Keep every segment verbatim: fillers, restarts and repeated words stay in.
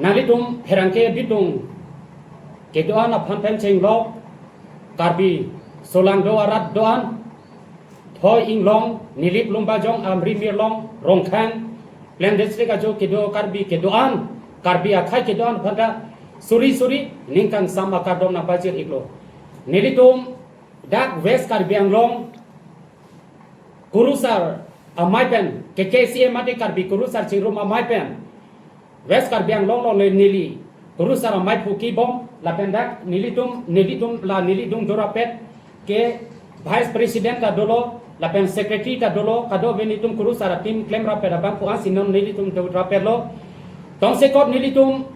Nanglitum pherangke bidung kedo-an aphan pen chenglok, Karbi solangdo arat do-an, Thoi Inglong, Nilip Lumbajong, Amri Mirlong, Rongkhang, Plen District ajo kedo Karbi kedo-an, Karbi akhei kedo-an aphanta suri suri ningkan sam akardom nangpajir iklo. Nelitum dak West Karbi Anglong kurusar amei pen, K K C A mate Karbi kurusar chingrum amei pen West Karbi Anglong along le neli kurusar amei phu kibom lapen dak nelitum, nelitum la neli dungdorapet ke Vice President ta dolo lapen Secretary ta dolo, kadokave nelitum kurusar ateam klemrapet abang phu ansi non nelitum dorapetlo. Tongsekot nelitum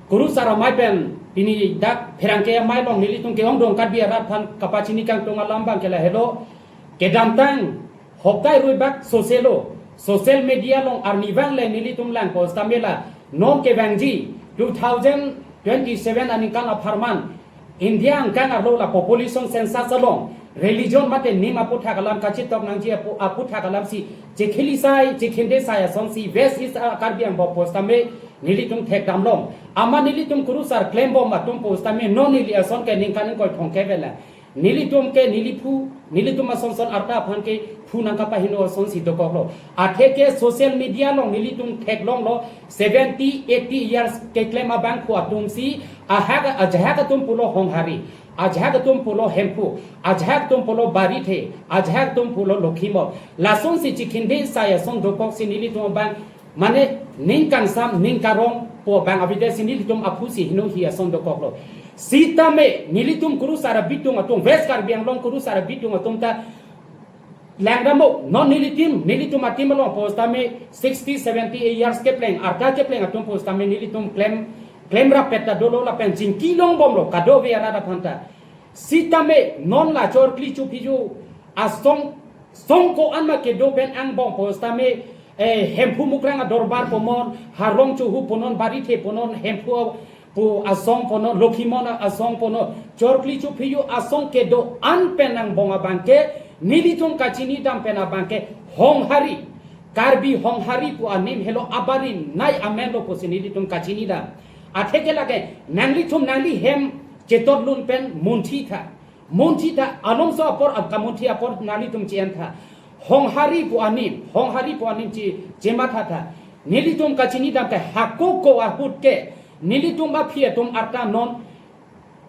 kurusar amei pen pini dak pherangke amei along nelitum ke-ongdung Karbi arat aphan kapachini kangtung alam abang ke lahelo. Kedamtang hoptai ruibak soselo, social media along arnivang le nelitum langpo stamela non kevangji two thousand twenty-seven aningkan apharman India angkang arlo la population census along religion mate nim aputhak alam kachitok nangji apu, aputhak alamsi chikhili sai, chikhinde sai asonsi West East, ah, Karbi Anglong postame nelitum thekdamlong. Amat nelitum kurusar klembom atum postame non neli ason ke ningkan ingkoi thomkep vela. Nelitum ke neli phu, nelitum ason son arta aphan ke phu nangkapahingno asonsi dokoklo. Atheke social media along nelitum theklonglo seventy, eighty years keklem abangphu atumsi ahak, ajahak atum pulo Honghari, ajahak atum pulo Hemphu, ajahak atum pulo Barithe, ajahak atum pulo Lokhimon. Lasonsi chikhinde sai ason dokoksi nelitum abang mane ningkan sam ningkan rong pu abang avedetsi nelitum aphusi hingno hi ason dokoklo. Sitame nelitum kurusar abidung atum, West Karbi Anglong kurusar abidung atum ta langdamlo, non nelitum, nelitum ateam along postame sixty, seventy years kepleng, arta kepleng atum postame nelitum klem, klemrapet ta dolo lapen chingki longbomlo kadokave arat aphanta. Sitame non la chorkli chopiju asong, song ko-an ma kedo pen angbong postame, eh, Hemphu Mukrang adorbar punon, Harlong Chohu punon, Barithe punon, Hemphu pu asong punon, Lokhimon asong punon, chorkli chopiju asong kedo-an pen angbong abangke nelitum kachinidam pen abangke Honghari, Karbi Honghari pu anim helo, abarim nai amenlo pusi nelitum kachinidam. Atheke lake nanglitum nangli hem chetot lun pen munthi tha. Munthi tha, alomso apor, ab kamunthi apor nanglitum chi-en tha. Honghari pu anim, Honghari pu anim chi, chematha tha. Nelitum kachinidam ke hako ko ahut ke nelitum aphi atum arta non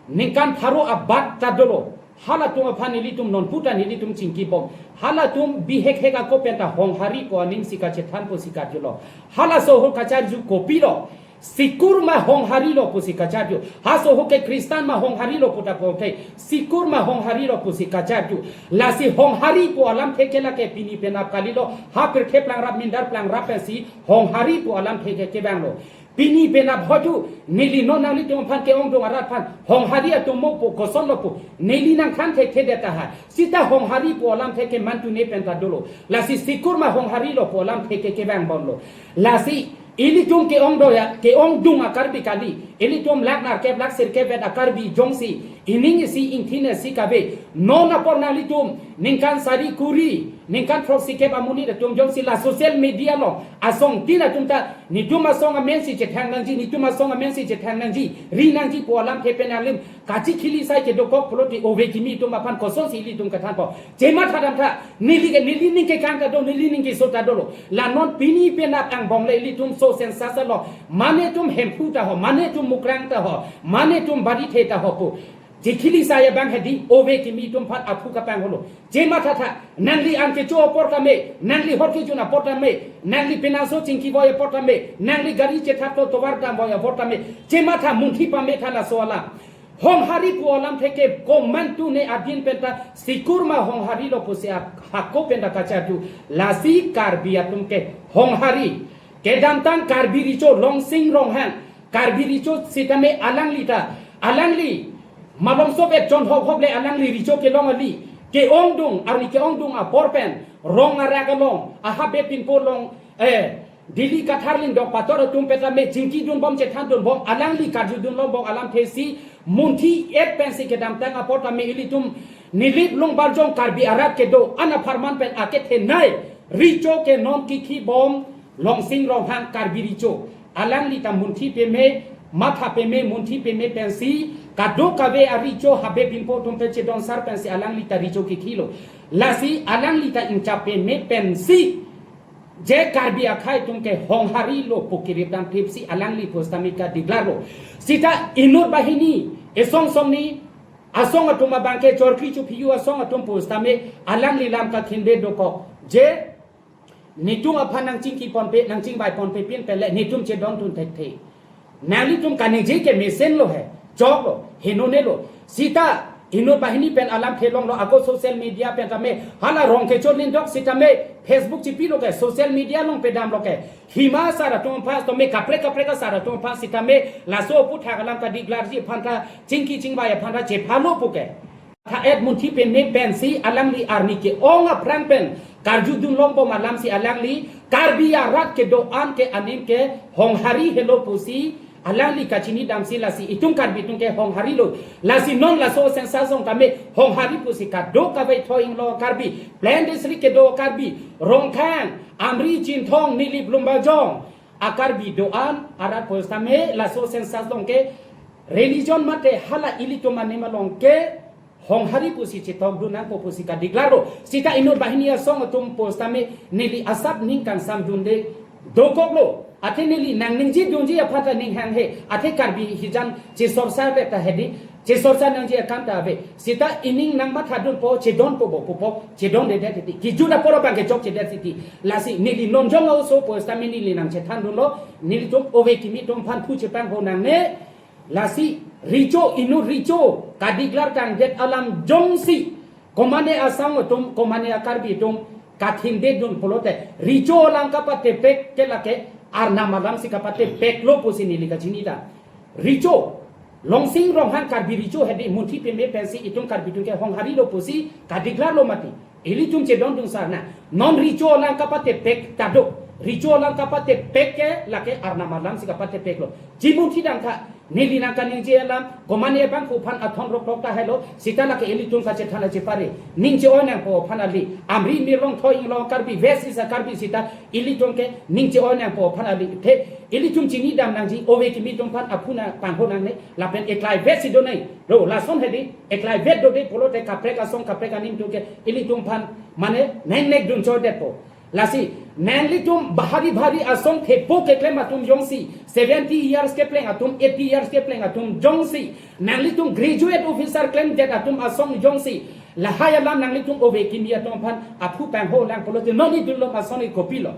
ningkan pharo abat ta dolo. Halatum aphan nelitum non puta nelitum chingkibom. Halatum bihek hek ako penta Honghari pu animsi kachethan pusi karjulo. Halaso ahut kacharju kopilo. Sikur ma Honghari lo pusi kacharju. Haso ahut ke Kristan ma Honghari lo puta pote. Sikur ma Honghari lo pusi kacharju. Lasi Honghari pu alamthe ke lake pini penap kalilo. Ha pirthe plangrap mindar plangrap pensi Honghari pu alamthe ke kevanglo. Pini penap hoju neli non nanglitum aphan ke-ongdung arat aphan Honghari atum mo pu kosonlo pu neli nangthan thekthedet tahai. Sita Honghari pu alamthe ke mantune penta dolo. Lasi sikur ma Honghari lo pu alamthe ke kevangbomlo. Lasi ilitum ke-ongdung ya, ke-ongdung a-Karbi kali. Ilitum lak nerkep lak sirkep vet a-Karbi jongsi ining isi ingthin isi kave. Non apor nanglitum ningkan sari kuri, ningkan throksi kep amonit atum jongsi la social media along asong tin atum ta netum asong amensi chethang nangji, netum asong amensi chethang nangji, ri nangji pu alamthe pen alim kachikhili sai kedokok pulote ove kimi atum aphan kosonsi ilitum kathanpo. Chematha dam tha, neli ke, neli ning kekang ta do, neli ning keso ta dolo. La non pini penap angbong le ilitum so census along mane tum Hemphu ta ho, mane tum Mukrang ta ho, mane tum Barithe ta ho pu chikhili sai abang hedi ove kimi atum aphan aphu kapangholo. Chematha tha, nangli an kecho apor tame, nangli hor kejun apor tame, nangli penangso chingkivoi apor tame, nangli gari chethap to tovar damvoi apor tame. Chematha, munthi pame tha laso alam. Honghari pu alamthe ke ko mantune adin penta sikur ma Honghari lo pusi ap hako penta kacharju. Lasi Karbi atum ke Honghari. Kedamtang Karbi Recho Longsing Ronghang, Karbi Recho sitame alangli ta, alangli malomso vet chon hop hop le alangli Recho kelong ali, ke-ongdung, arni ke-ongdung apor pen, rong arak along, ahabe pinpo along, eh, Delhi Kathar lingdok pator atum petame chingkidunbom chethandunbom, alangli karjudunlongbom alamthe si munthi et pensi kedamtang apor tame ilitum Nilip Lungbarjong Karbi arat kedo-an apharman pen akethenei Recho ke non kikhibom Longsing Ronghang Karbi Recho. Alangli ta munthi peme, matha peme, munthi peme pensi, kadokave arecho habe bimpo atum pen chedon sar pensi alangli ta recho kikilo. Lasi alangli ta ingcha peme pensi, je Karbi akhei atum ke honghari lo pu kirip dam thipsi alangli pusitame kadeklar lo. Sita inut banghini, esong songni, asong atum abangke chorkli chophiyu asong atum pusitame alangli lam kakhinde dokok. Je, netum aphan nangchingki ponpe, nangchingvai ponpe pin pele, netum chedon dun thekthe. Nanglitum kaningje ke mesen lo he, chok lo, henone lo. Sita, inut banghini pen alam thelong lo, ako social media pen tame, hala rong kechor lindok sitame, Facebook chipilo ke, social media along pedam lo ke. Hima asar atum aphan, tame kaprek kaprek asar atum aphan sitame, laso aputhak alam kadeklarji aphan ta, chingki chingvai aphan ta, chepha lo pu ke. Tha-et munthi peme pensi alangli arni ke-ong aphrang pen karjudun longbom alamsi alangli Karbi arat kedo-an ke aning ke honghari helo pusi alangli kachini damsi lasi itum Karbi atum ke honghari lo. Lasi non laso census along tame honghari pusi kadokave Thoi Inglong Karbi, Plain District kedo Karbi, Rongkhang, Amri, Chinthong, Nilip, Lumbajong a-Karbi do-an arat pusitame laso census along ke religion mate hala ilitum anim along ke honghari pusi chetokdun nangpo pusi kadeklar lo. Sita inut banghini asong atum pusitame neli asap ning kangsam dunde dokok lo. Athe neli nangningje dunji aphan ta ning hanghe. Athe Karbi hijan chesorsa le ta hedi. Chesorsa nangji akam ta ave. Sita ining nangmathadunpo, chedonpo bo pupo, chedondedet titi. Kijut apor abangke chokchedet titi. Lasi neli non jong a-oso pusitame neli nangchethandun lo. Nelitum ove kimi atum aphan phu chepangho nangne. Lasi recho, inut recho kadeklar tangdet alam jongsi komane asong atum, komane a-Karbi atum kathindedun pulote, recho alam kapatepek ke lake Arnam alamsi kapatepek lo pusi neli kachini ta. Recho, Longsing Ronghang Karbi recho hedi munthi peme pensi itum Karbi atum ke honghari lo pusi kadeklar lo mati. Ilitum chedondun sar na. Non recho alam kapatepek ta do. Recho alam kapatepek ke lake Arnam alamsi kapatepek lo. Chimunthi dam tha. Neli nangkaningje alam, komane abangphu aphan athon roklok ta helo, sita lake ilitum kachethan achepare. Ning che-oi nangpo aphan kali. Amri, Mirlong, Thoi Inglong Karbi, West East a-Karbi sita ilitum ke ning che-oi nangpo aphan kali. The, ilitum chini dam nangji, ove kimi atum aphan aphu nangpangho nangne, lapen eklai vet si do nai. Lo, lason hedi, eklai vet dode pulote kaprek asong kaprek anim atum ke ilitum aphan mane nengnek dun chodetpo. Lasi, nanglitum bhari bhari asong thepo keklem atum jongsi, seventy years kepleng atum, eighty years kepleng atum jongsi, nanglitum graduate officer klemdet atum asong jongsi, lahai alam nanglitum ove kimi atum aphan aphu pangho lang pulote non idulom asong i kopilo.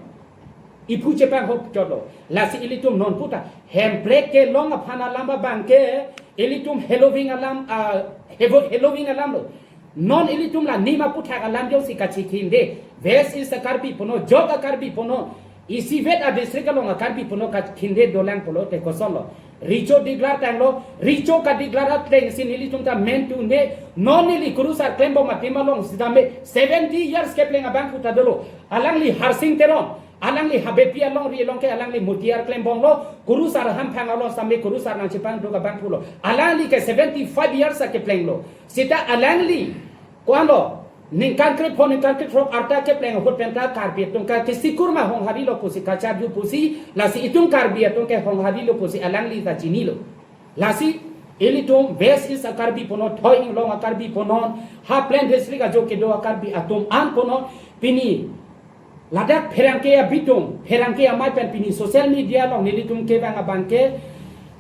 Iphu chepangho chotlo. Lasi ilitum non puta Hemprek kelong aphan alam abangke, ilitum heloving alam, ah, hevo-, heloving alam lo. Non ilitum la nima aputhak alam jongsi kachikhinde. West East a-Karbi punon, jok a-Karbi punon, isivet a-district along a-Karbi punon kakhinde dolang pulote kosonlo. Recho declare tanglo, recho kadeclare atengsi nelitum ta mentune, non neli kurusar klembom atim along sitame seventy years kepleng abangphu ta dolo. Alangli Harsing Teron, alangli Habepi alongri along ke alangli mutiar klembomlo, kurusar hamphang along sitame kurusar nangchepangduk abangphulo. Alangli ke seventy-five years akeplenglo. Sita alangli, ko-anlo, ningkan krepho, ningkan krethrok arta kepleng ahut penta Karbi atum ke kesikur ma honghari lo pusi kacharju pusi, lasi itum Karbi atum ke honghari lo pusi alangli ta chinilo. Lasi, ilitum West East a-Karbi punon, Thoi Inglong a-Karbi punon, ha Plain District ajo kedo a-Karbi atum an punon, pini ladak pherangke abitung, pherangke amei pen pini social media along nelitum kevang abangke,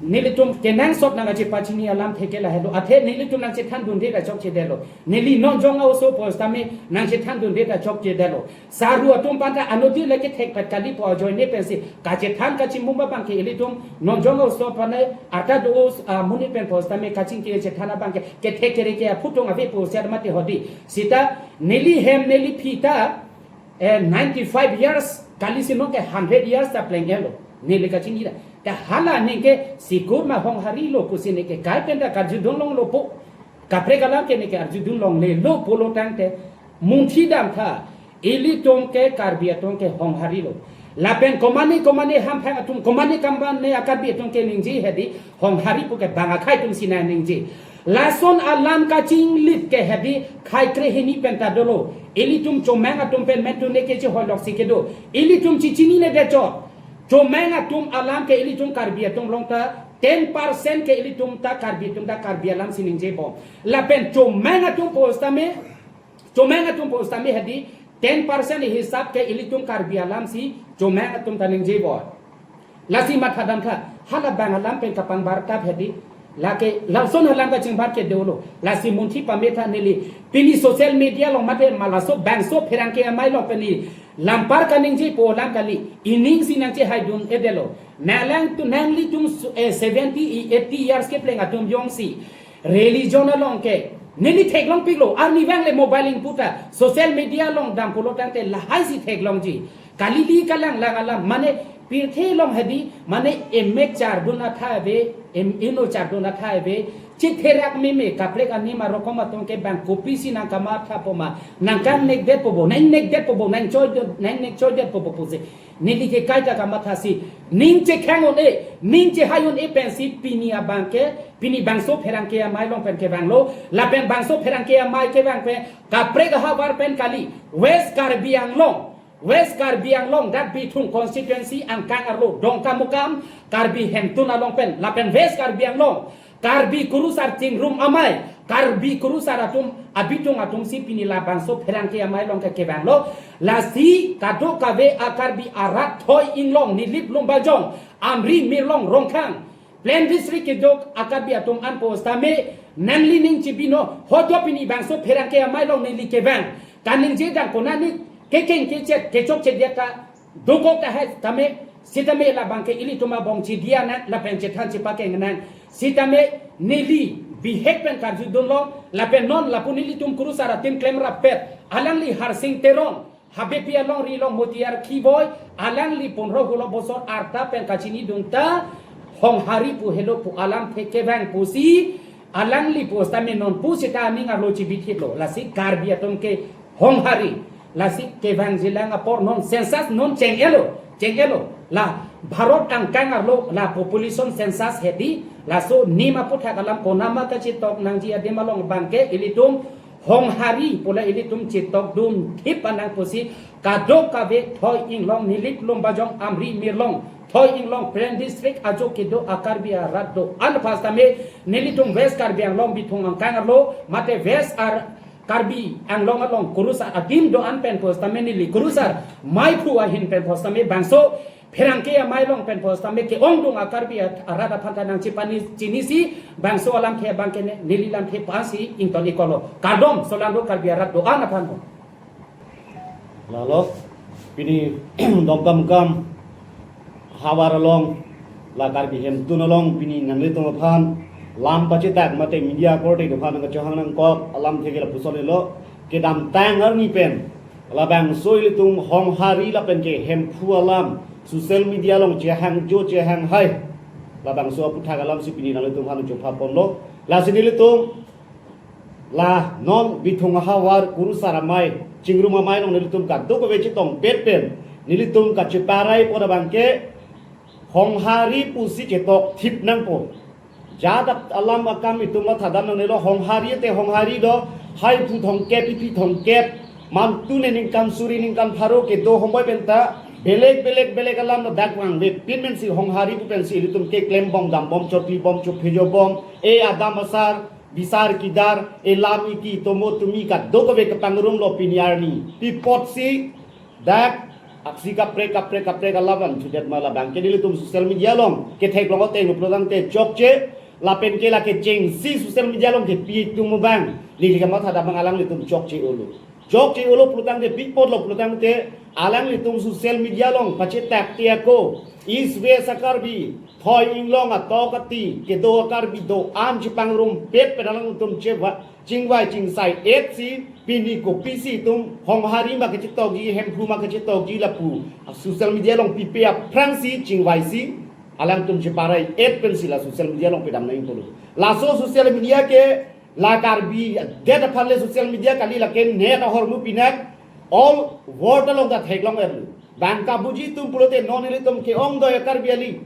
nelitum kenangsot nangkachepachini alam theke lahelo, athe nelitum nangchethandunde ta chokchedetlo. Neli non jong a-oso pusitame nangchethandunde ta chokchedetlo. Saru atum aphan ta anodile kethekpet kalipo ajoine pensi kachethan kachimum abangke ilitum non jong a-oso aphan arta do-os amonit pen pusitame kachingki chethan abangke kethek kereke aphutung ave pusi mati hedi. Sita neli hem neli phi ta, eh, ninety-five years kalisi non ke hundred years ta pleng-etlo. Neli kachini ta. Ta hala neke sikur ma honghari lo pusi neke kai penta karjudun longlo po. Kaprek alam ke neke arjudun longlelo pulo tangte munthi dam tha, ilitum ke Karbi atum ke honghari lo. Lapen komane komane hamphang atum, komane komane a-Karbi atum ke ningje hedi, honghari pu ke bang akhei atum si nangningje. Lason alam kachinglit ke hedi, khei kre hini penta dolo. Ilitum chomang atum pen mentune ke chehoi loksi kedo. Ilitum chichinine dechot. Chomang atum alam ke ilitum Karbi atum along ta ten percent ke ilitum ta Karbi atum ta Karbi alam si ningjebom. Lapen chomang atum pusitame, chomang atum pusitame hedi ten percent hisap ke ilitum Karbi alam si chomang atum ta ningjebom. Lasi mathadam tha, hala bang alam pen kapangbar tap hedi. Lake lason alam kachingbar ke dolo. Lasi munthi pame tha neli. Pini social media along mate ma laso bangso pherangke amei along pini lampar kaningje pu alam kali. Ining si nangchehaidun-edetlo. Nanglang tu nanglitum su-, eh, seventy, eighty years kepleng atum jongsi religion along ke neli theklongpiklo, arnivang le mobile ingpu ta social media along dam pulo tangte lahai si theklongji. Kalili kalanglang alam, mane pirthe along hedi, mane emek chardun atha ave, em ino chardun atha ave, chitherak meme kaprek anim arokom atum ke bang kopisi nangkamatha poma, nangkangnekdet pobo, nangnekdet pobo, nangchoidet, nangnekchoidet pobo pusi. Neli ke kaita kamathasi, ning chekhang un-e, ning chehai un-e pensi pini abang ke, pini bangso pherangke amei along pen kevanglo, lapen bangso pherangke amei kevang pen, kaprek ahavar pen kali, West Karbi Anglong, West Karbi Anglong, dak Bithung constituency angkang arlo, Dongkamukam, Karbi Hemtun along pen, lapen West Karbi Anglong, Karbi kurusar chingrum amei, Karbi kurusar atum, abitung atum si pini labangso pherangke amei along ke kevanglo, lasi kadokave a-Karbi arat thoi inglong, Nilip Lumbajong, Amri Mirlong Rongkhang, Plain District kedo a-Karbi atum an pusitame, nanglining chibino, hojo pini bangso pherangke amei along neli kevang. Kaningje dang konani, kekeng kechet, kechokche dia ka, dokok tahai tame, sitame labang ke ilitum abong chidia nang, lapen chethan chepakeng nang. Sitame neli bihek pen karjudunlo, lapen non lapu nelitum kurusar atim klemrappet, alangli Harsing Teron, Habepi alongri along Motiar Khiboi, alangli pondro hulo bosor arta pen kachinidun ta, Honghari pu helo pu alamthe kevang pusi, alangli pusitame non pusita aning arlo chibithitlo, lasi Karbi atum ke Honghari, lasi kevangjilang apor non census non cheng-elo, cheng-elo. La Bharat angkang arlo la population census hedi, laso nim aputhak alam konama kachitok nangji adim along abang ke ilitum Honghari pule ilitum chitokdun thip anang pusi, kadokave thoi inglong, Nilip Lumbajong, Amri Mirlong thoi inglong, Plain District ajo kedo a-Karbi arat do-an pusitame, nelitum West Karbi Anglong Bithung angkang arlo, mate West ar Karbi Anglong along kurusar adim do-an pen pusitame neli kurusar maiphu ahin pen pusitame bangso pherangke amei along pen pusitame ke-ongdung a-Karbi at-, arat aphan ta nangchepani chinisi bangso alamthe abang ke ne, neli lamthe pasi ington-iklo. Kardom, solangdo Karbi arat do-an aphan ho. Lalo, pini Dongkamukam havar along, la Karbi Hemtun along, pini nanglitum aphan lam pachitak mate media korte aphan nangkachohang nangkok alamthe ke lapuson-elo, kedamtang arni pen labangso ilitum Honghari lapen ke Hemphu alam social media along chehangjo chehanghai, labangso aputhak alam si pini nanglitum aphan chophaponlo. Lasi nelitum la non Bithung ahavar kurusar amei, chingrum amei along nelitum kadokave chetongpet pen, nelitum kacheparai pon abang ke Honghari pusi chetok thip nangpo. Jadak alam akam itum mathadam nangnelo, Honghari te Honghari do, haiphu thomkep, iphi thomkep, mantu ne ningkan suri ningkan pharo kedo homboi pen ta, belek belek belek alam ladak vangvepin pensi Honghari pu pensi ilitum keklembom dambom chotlibom chophejobom, e adam asar, bisar kidar, e lam iti tomo tumi kadokave kapangrumlo pini arni. Pi apotsi dak aksi kaprek kaprek kaprek alam an chudet ma labang ke nelitum social media along ketheklong ateng pulo tangte chokche, lapen ke lake chengsi social media along kepi atum abang, neli kamathadam abang alanglitum chokche-olo. Chokche-olo pulo tangte pi apotlo pulo tangte, alanglitum social media along pachitak ti ako, East West a-Karbi thoi inglong atok ati kedo a-Karbi do-an chepangrumpet pen alanglitum cheva chingvai chingsai-et si, pini kopisi itum Honghari ma kachetokji, Hemphu ma kachetokji lapu social media along pipe aphrangsi chingvaisi, alangtum cheparai-et pensi la social media along pedam nangji pulo. Laso social media ke la Karbi adet aphan le social media kali, lake net ahormu pinak all world along ta theklong-etlo. Bang kabuji atum pulote non ilitum ke-ongdoi a-Karbi ali.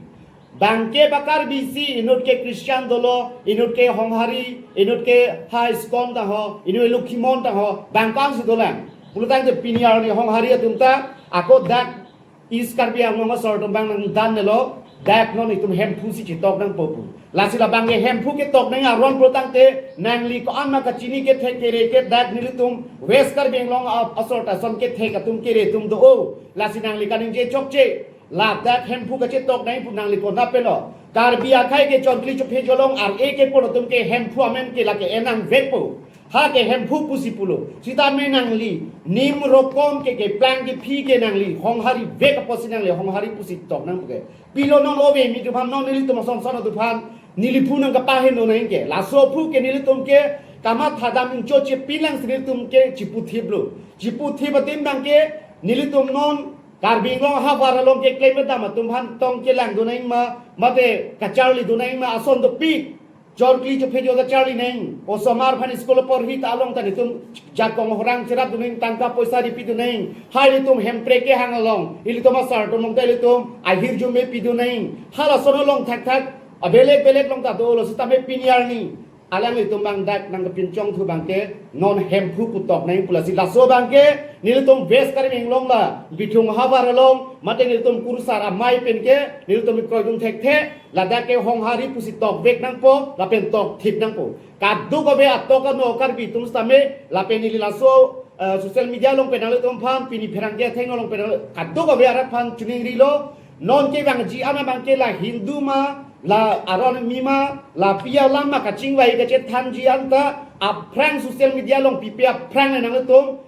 Bang ke ba Karbi si inut ke Christian dolo, inut ke Honghari, inut ke ha ISKCON ta ho, inut Lokhimon ta ho, bang ko-an si dolang. Pulo tangte pini arni Honghari atum ta, ako dak East Karbi Anglong asor atum abang nangdandetlo, dak non itum Hemphu si chetok nangpo pu. Lasi labang ke Hemphu ketok nang aron pulo tangte nangli ko-an ma kachini kethek kere ke dak nelitum West Karbi Anglong a-, asor ta ason kethek atum kere atum do-o. Lasi nangli kaningje chokche. Ladak Hemphu kachetok nang pu nangli konat pelo. Karbi akhei ke chorkli chophejo along ar-e ke pulo atum ke Hemphu amen ke lake enang vekpo. Ha ke Hemphu pusi pulo. Sitame nangli nim rokom ke keplang kephi ke nangli honghari vek apotsi nangli honghari pusi tok nang ke. Pilo non ove mi atum aphan, non nelitum ason son atum aphan neli phu nangkapaheno nang ke. Laso aphu ke nelitum ke kamatha dam incho chepin lang si nelitum ke chiputhiplo. Chiputhip adim abang ke nelitum non Karbi Anglong ahavar along keklem dam atum aphan tong kelang do nang ma, mate kacharli do nang ma, ason dopik. Chorkli chophejo ta charli nang, osomar aphan school porhi ta along ta nelitum jakong horang cherap do nang, tangka poisa ripi do nang. Hai nelitum Hemprek kehang along, ilitum asar atum along ta ilitum ahirjume pi do nang. Halason along thakthak, abelek belek along ta dolo sitame pini arni alanglitum abang dak nangkepinchongthu abang ke non Hemphu pu tok nang pu. Lasi laso abang ke nelitum West Karbi Anglong la Bithung ahavar along mate nelitum Kurusar amei pen ke nelitum kroidun thekthe, ladak ke honghari pusi tok vek nangpo lapen tok thip nangpo. Kadokave atok ano Karbi atum sitame lapen neli laso, eh, social media along pen nanglitum aphan, pini pherangke athengno along pen nangli-, kadokave arat aphan choningrilo. Non kevangji an abang ke la Hindu ma, la aron mi ma, la pi alam ma kachingvai kachethanji an ta aphrang social media along pipe aphrang le nanglitum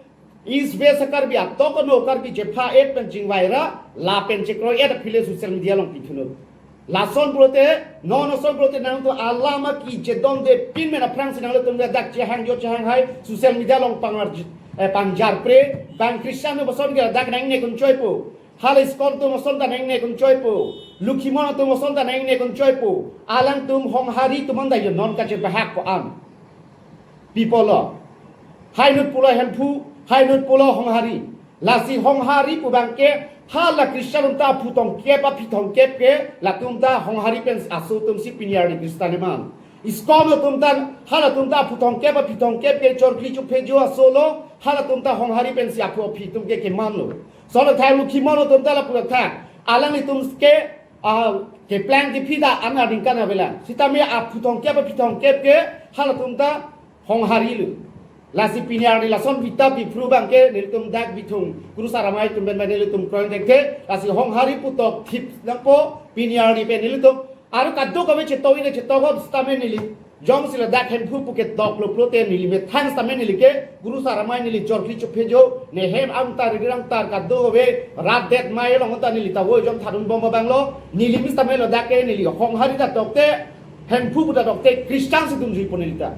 East West Karbi atok ano Karbi chepha-et pen chingvai ra, lapen chekroi-et aphi le social media along pithu non. Lason pulote, non ason pulote nangtum alam aki chedonde pin men aphrang si nanglitum dak chehang jo chehang hai social media along pangjar, eh, pangjar pre, bang Christian atum ason ke dak nangne kun choipo. Hala ISKCON atum ason ta nangne kun choipo. Lokhimon atum ason ta nangne kun choipo. Alangtum honghari atum anta yo non kachebahak ko-an. Pi pulo. Hai inut pulo Hemphu, hai inut pulo honghari. Lasi honghari pu abang ke hala Christian atum ta aphu tongkep aphi tongkep ke latum ta honghari pen aso atum si pini arni Christian eman. ISKCON atum ta halatum ta aphu tongkep aphi tongkep ke chorkli chophejo aso lo, halatum ta honghari pen si aphu aphi atum ke keman lo. Solo thai Lokhimon atum ta lapu thak. Alanglitum ke, ah, keplang kephi ta an aningkan avelang. Sitame aphu tongkep aphi tongkep ke halatum ta honghari lo. Lasi pini arni lason vita biphru abang ke nelitum dak Bithung Kurusar amei atum pen pen nelitum kroi thekthe. Lasi honghari pu tok thip nangpo pini arni pen nelitum. Aru kadokave chetok-i ne chetok-op sitame neli jongsi ladak Hemphu pu ketok lo pulote neli methang sitame neli ke Kurusar amei neli chorkli chophejo ne hem amtar rirang tar kadokave rat det mai along ta neli ta voi jong thadun bom abang lo. Neli mi sitame ladak ke neli honghari ta tokte Hemphu pu ta tokte Christian si dunjuipo neli ta.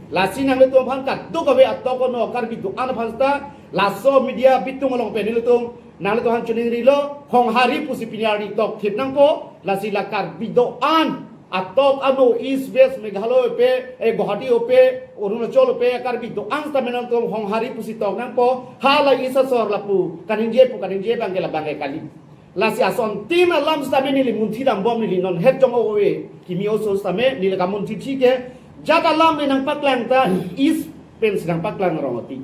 Lasi nanglitum aphan kadokave atok ano Karbi do-an aphan ta laso media bitung along pen nelitum nanglitum aphan choningrilo, honghari pusi pini arni tok thip nangpo. Lasi la Karbi do-an atok ano East West Meghalaya pe, eh, Guwahati ope, Arunachal ope, Karbi do-an sitame nangtum honghari pusi tok nangpo. Hala East asor lapu kaningje pu kaningje abang ke labang ke kali. Lasi asontin alam sitame neli munthi dam bom neli non het jong ove kimi oso sitame neli kamunthi thi ke jat alam le nangpaklang ta East pen si nangpaklang rong ati.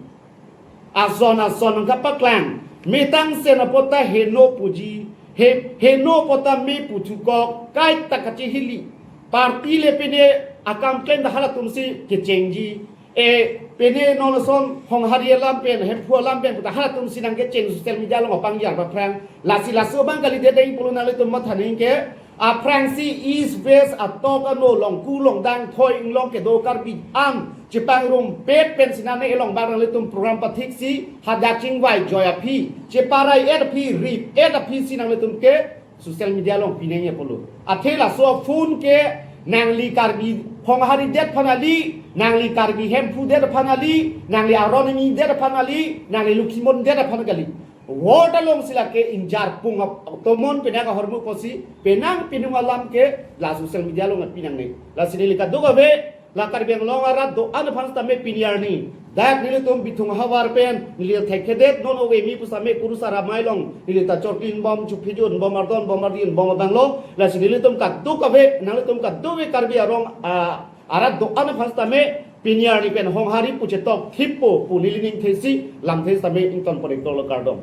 Ason ason nangkapaklang. Metang sen apot ta heno puji. He, heno apot ta me puthukok. Kaita kachihili. Party le pine akam klem ta halatum si kechengji. E, pine non ason honghari alam pen, Hemphu alam pen, puta halatum si nangkecheng social media along apangjar paphrang. Lasi laso abang kalidet deng pulo nanglitum matha nang ke. Aphrangsi East West atok ano longku longdang thoi inglong kedo Karbi an chepangrumpet pen si nane elong bang nanglitum program pathik si hadak chingvai joi aphi cheparai-et aphi rip-et aphi si nanglitum ke social media along pineng ya pulo. Athe laso phone ke nangli Karbi honghari det aphan kali, nangli Karbi Hemphu det aphan kali, nangli aron mi det aphan kali, nangli Lokhimon det aphan kali. Word along si lake injar pung ap-, tomon penang ahormu apotsi penang pinung alam ke la social media along pinangne. Lasi neli kadokave la Karbi Anglong arat do-an aphan sitame pini arni dak nelitum Bithung ahavar pen neli thekthedet non ove mi pu sitame Kurusar amei along neli ta chorkli bom chophejo bom ardon bom ardin bom abang lo. Lasi nelitum kadokave nanglitum kadokave Karbi arong, ah, arat do-an aphan sitame pini arni pen honghari pu chetok thippo pu neli ningthesi lamthe sitame ington pore kolo kardom.